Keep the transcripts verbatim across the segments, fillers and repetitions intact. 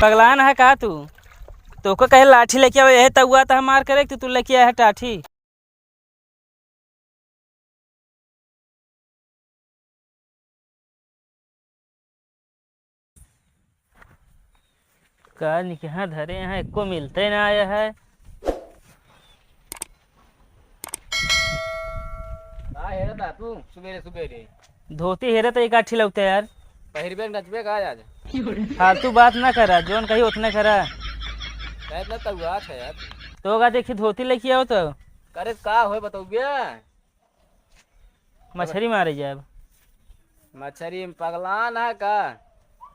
पगलान है का तू? तोको कहे लाठी लेके आवे, यह तउआ त हमार करे, तू, तू लेके आया है टाठी। का निकहा धरे हैं, एको मिलते ना आया है। का हेरत आ तू सुबेरे सुबेरे? धोती हेरत है, एक आठी लौते यार। पहिरबे नचबे का आज? फालतू बात ना करा, जोन कही उतने करा। कहत ना तउआ है यार। तो का देखी धोती लेके आओ तो। करे का होए बतौबे? मछरी मारे जाब। मछरी में पगलान है का?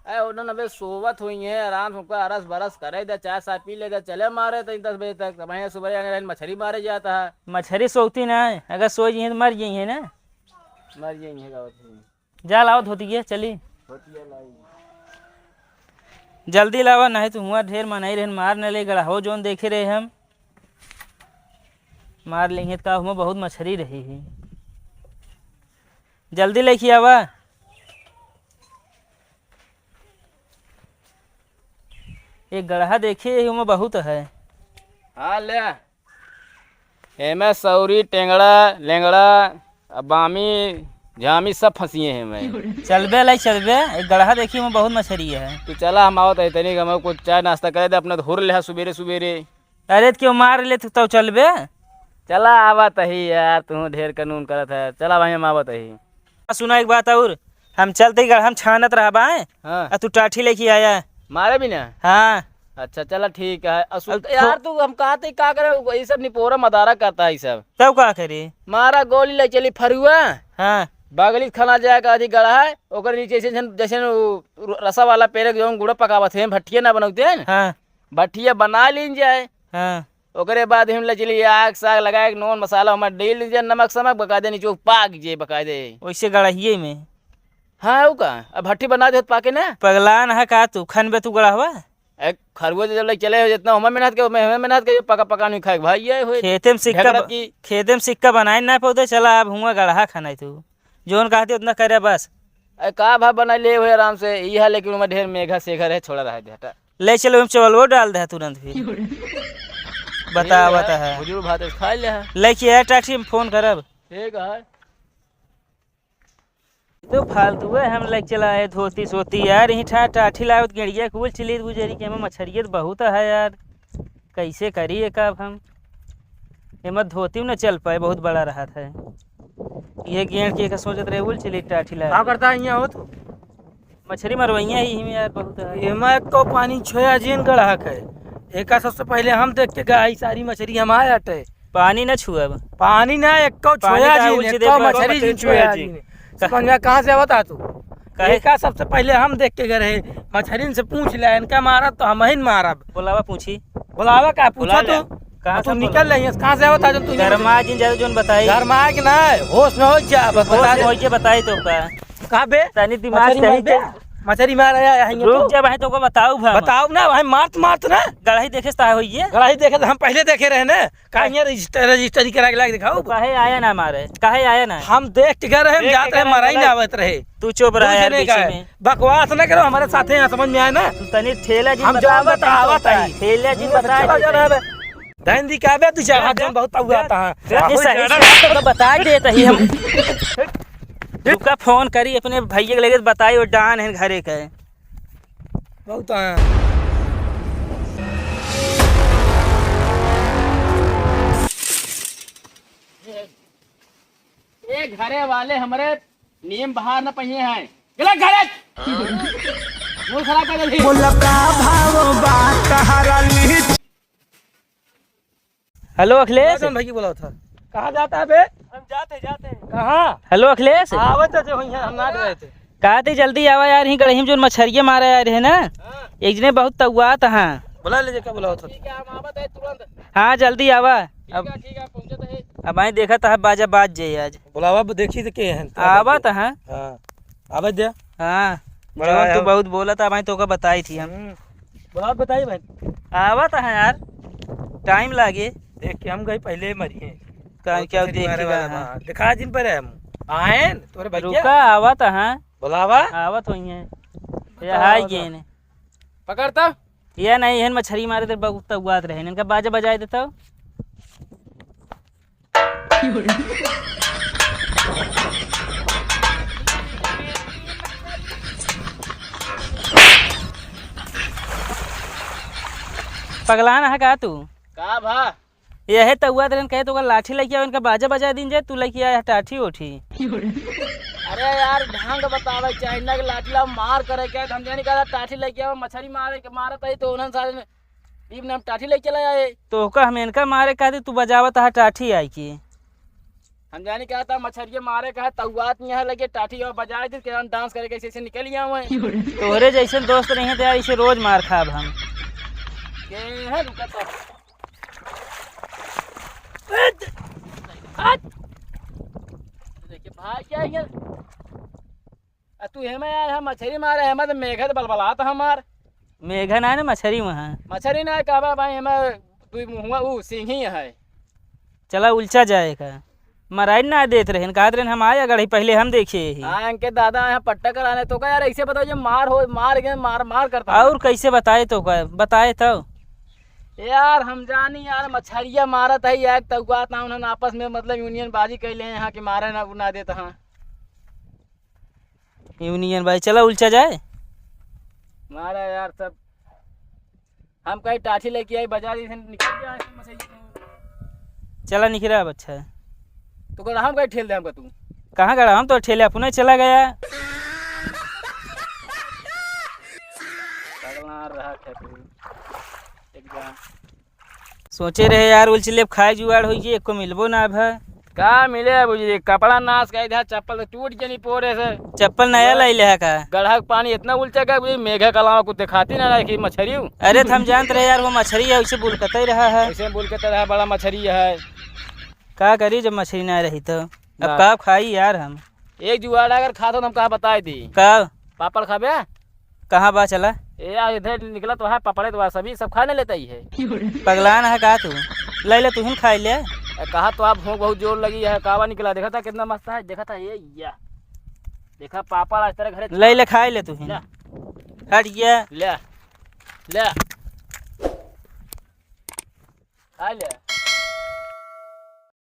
ए, उन्होंने अबे सोवत हुई है, आराम से उनका अरस बरस करे दे, चाय साय पी ले दे, चले मारे तई दस बजे तक। तब यहाँ सुबह आने रहन मछरी मारे जाता है। मछरी सोती ना है, अगर सो जाइए तो मर जाइए ना। मर जाइए का होती है। जा लाओ धोती के, चली। धोतिया लाई। जल्दी लावा, नहीं तो हुआ ढेर मनई रहन, मार न ले गड़ा हो, जोन देखे रहे हम। मार लेंगे त का, हुआ बहुत मछरी रही है। जल्दी लेके आवा। एक गड़हा देखिए, हुआ बहुत है। हाँ, ले। एमे सौरी, टेंगड़ा, लेंगड़ा, बामी, झामी सब फंसिए हैं मैं। चलबे लाई चलबे, एक गड़हा देखी, हुआ बहुत मछरी है। तू चला, हम आवत है, तनी हम कुछ चाय नाश्ता करे दे, अपना तो हुर लेहा सुबेरे सुबेरे। अरे, त क्यों मार ले तू, तब चलबे? चला, आवत ही यार, तू ढेर कानून करत है। चला भाई, हम आवत ही। सुना एक बात और, हम चलते ही गड़हा में छानत रहबा, हैं? हाँ। आ तू टाठी लेके आया। मारे भी ना? हाँ। अच्छा, चला, ठीक है। असु-, अब यार, खो- तू हम कहते ही का करे, ये सब निपोरा मदारा करता है, ये सब। तब का करे? मारा गोली ले चली फरुआ। हाँ। बगली खाना जाए का अधिक गड़ा है, ओकर नीचे से जैसे, जैसे वो रसा वाला पेरे के जौन गुड़ा पकावत है, भट्ठिया ना बनौते हैं ना? हाँ। भट्ठिया बना लीन जाए। हाँ। ओकरे बाद हम ले चली आग साग लगाए के नून मसाला ओमा डाल दीजिए, नमक समक बकायदे नीचे पाक जे बकायदे। वैसे गड़हिए में। हाँ, ऊ का? अब भट्ठी बना दे तो पाके ना। पगलान है का तू? खनबे तू गड़हवा? ए, खरुआ जब ले चले हो जितना ओमा मेहनत के, ओमे हमें मेहनत के, पका पका नहीं खाए के भाई, ये होए। खेते में सिक्का ढेकड़ा ब-, की। खेते में सिक्का बनाए ना पौधे, चला अब हुआ गड़हा खाना है तू। जोन कहते उतना करे बस। ए, का भा बना ले हो आराम से, ई है, लेकिन ओमा ढेर मेघा सेघा रहे, छोड़ा रहे दे, हटा। ले चलो, हम चावल वो डाल दे तुरंत फिर। बता, ये बता है। बुजुर्ग भात खा ले है। लेके आया टैक्सी में फोन करब। ठीक है। तो फालतू है, हम लेके चला आए धोती सोती यार, यहीं ठा टाठी लावत गेड़िया कुल चिलीत बुझेरी के, एमा मछरियत बहुत है यार, कैसे करी एक अब हम, एमा धोती में न चल पाए, बहुत बड़ा रहत है। ये गेड़ के का सोचत रहे, उल चिलीत टाठी लाए। का करता है यहाँ हो तू? मछरी मरवइया ही में यार बहुत है। एमा एको पानी छोया जिन गड़हक है। एका सबसे पहिले हम देख के गए, ई सारी मछरी हमारे हटे। पानी ना छुअब। पानी ना एको पानी छोया का जिन, उल्च दे एको पर मछरी जिन छोया जिन। समझ में कहाँ से आवत आ तू? काहे? एका सबसे पहिले हम देख के गए रहे। मछरिन से पूछ ले, इनका मारब तो हमहिन मारब। बोलावा पूछी। बोलावा का पूछा बोला ले। तू? कहाँ तू से निकल बोला? रही है, कहाँ से आवत आ जब तू गरमा जिन ज्यादा जोन बताई। गरमा के ना, होश में हो जा, बस होश बता में दे। होइके बताई तो का? का बे? तनी दिमाग मछरी सही मार बे? दे। मछरी मार आया है, रुक तो। जा भाई, तोको बताऊ भाई। बताऊ ना भाई, मारत मारत ना। गड़ही देखे ता होइए। गड़ही देखे तो हम पहिले देखे रहे ना। का हियाँ रजिस्टर, रजिस्टरी करा के लाके दिखाऊ? तो काहे आया ना मारे? काहे आया ना? हम देख के गए रहे, हम देख जात के रहे, गए मराई रहे। ना आवत रहे। तू चुप रहा यार, बीच में। बकवास ना करो, हमारे साथे यहाँ समझ में आए ना। तू तनी ठेला जी हम जौन बतावा बतावा तनी। ठेला जी बतावा चलो, चलो, तनी। बे। धन दी का बे, तू चार हाथ जौन बहुत पौआ आता है। ये सही से तो बता देत ही हम। रुका, फोन करी अपने भैया के लगे, बताई वो डान है घरे के। बहुत आया। ए घरे वाले हमरे नियम बाहर न पहिए हैं। गलत घरे। मुंह खराब कर दे। बोला का भाव बा तहरा ली? हेलो अखिलेश। कौन भाई की बोला था? कहाँ जाता है बे? हम जाते, जाते हैं। कहाँ? हेलो अखिलेश। आवत तो जो हुई है, हम ना गए थे। कहा थी जल्दी आवा यार, यहीं गड़ही में जोन मछरिया मारा यार है ना, हाँ। एक जने बहुत तउआत हाँ। बुला ले, जेका बुलाओ तो। ठीक है, हम आवत है तुरंत। हाँ, जल्दी आवा। ठीक अब, है, ठीक है, पहुँचत है। अब आई देखत है बाजा बाज जाए आज। बुलावा, अब देखी तो के हैं, तो आवत है। हाँ, आवत दे। हाँ, बड़ा जोन आया तू हो। बहुत बोला था, भाई तोका बताई थी हम। हम्म, बुलाओ, बताइए भाई। आवत है यार, टाइम लागे। देख के हम गए पहले मरिए। का, बहुत क्या पहले देख के मारे गए वाला हैं? बा। दिखा जिन पर है हम। आए न, तोरे भैया। रुका, आवत है। बुलावा। आवत होइहैं। ये बताओ, हाय बताओ। गेन। पकड़ तो। ये नहीं, इहन मछरी मारे देर बहुत तउआत रहे। इनका बाजा बजाए देता। पगलान है का तू? का भा? यहे तउआत रहन, कहे तो ओकर लाठी लइके आवे, इनका बाजा बजा दीन जाए, तू लइके आए टाठी ओठी। अरे यार, ढंग बतावे चाही ना कि लाठी ला मार करे के, हम जानी का टाठी लइके आवे, मछरी मारे के मारत है तो उन्हन सारे में, ई नाम टाठी लइके चला आए। तो ओका हम इनका मारे कहती, तू बजावत है टाठी आई के। हम जानी का था मछरिया मारे का है, तउआत नहीं है लगे टाठी और बजाए दे, के हम डांस करे कैसे से निकल आवे। तोहरे जैसे दोस्त नहीं है तो यार, इसे रोज मार खाब हम। के है रुका तो। देखिए भाई क्या है? आ तू हेमे आए है मछरी मारे, हेमे तो मेघे तो बलबलात हमार। मेघा ना है ना मछरी वहाँ। मछरी ना है, कहबा भाई, हेमे तू मुहुआ ऊ सिंही है। चला उलचा जाए का। मराई ना देत रहन, कहत रहन हम आए अगर पहले हम देखे ही। हाँ, इनके दादा यहाँ पट्टा कराने तो का यार, ऐसे बताओ, ये मार हो, मार गए, मार, मार करता है। और कैसे बताए तो का, बताए तो। यार हम जानी यार, मछरिया मारत है यार, तउआत ना उन्हन आपस में मतलब यूनियन बाजी कैले हैं यहाँ कि मारे ना, ना देता हाँ। यूनियन भाई, चला उलचा जाए। मारा यार सब, हम कहीं टाठी लेके आई बाजार, इसे निकल गया है मछली। चला निकला अब, अच्छा। तो गड़ा हम कहीं ठेल दे हमका तू। कहाँ गड़ा हम तो ठेले अपने चला गया। पगला रहा है तू। एक जा। सोचे रहे यार, उलचले खाए जुआड़ होई जे, एको मिलबो ना भा। का मिले बुझी, कपड़ा नाश कर दिया, चप्पल तो टूट के नहीं पोरे से। चप्पल नया हाँ। लाई ले है का? गढ़ा के पानी इतना उलचा का बुझी, मेघे के अलावा कुछ दिखाती ना रहा कि मछरी हूँ। अरे तो हम जानत रहे यार, वो मछरी है, उसे बुलकते रहा है। ऐसे बुलकते रहा, बड़ा मछरी है। का करी जब मछरी ना रही तो? अब ना। का खाई यार हम? एक जुआड़ा अगर खात हो तो हम कहा बताए दी। का? पापड़ खाबे? कहाँ बा चला? ए यार, इधर निकला तो है, पापड़े तो है, सभी सब खा नहीं लेता ही है। पगलान है का तू? ले ले, तू ही खाई ले। ए, कहा तो आप भूख बहुत जोर लगी है, कावा निकला, देखा था कितना मस्त है, देखा था ये या। देखा पापड़ आज तेरे घरे ले ले, खाई ले तू ही। ले। हट ये। ले। ले। खा ले।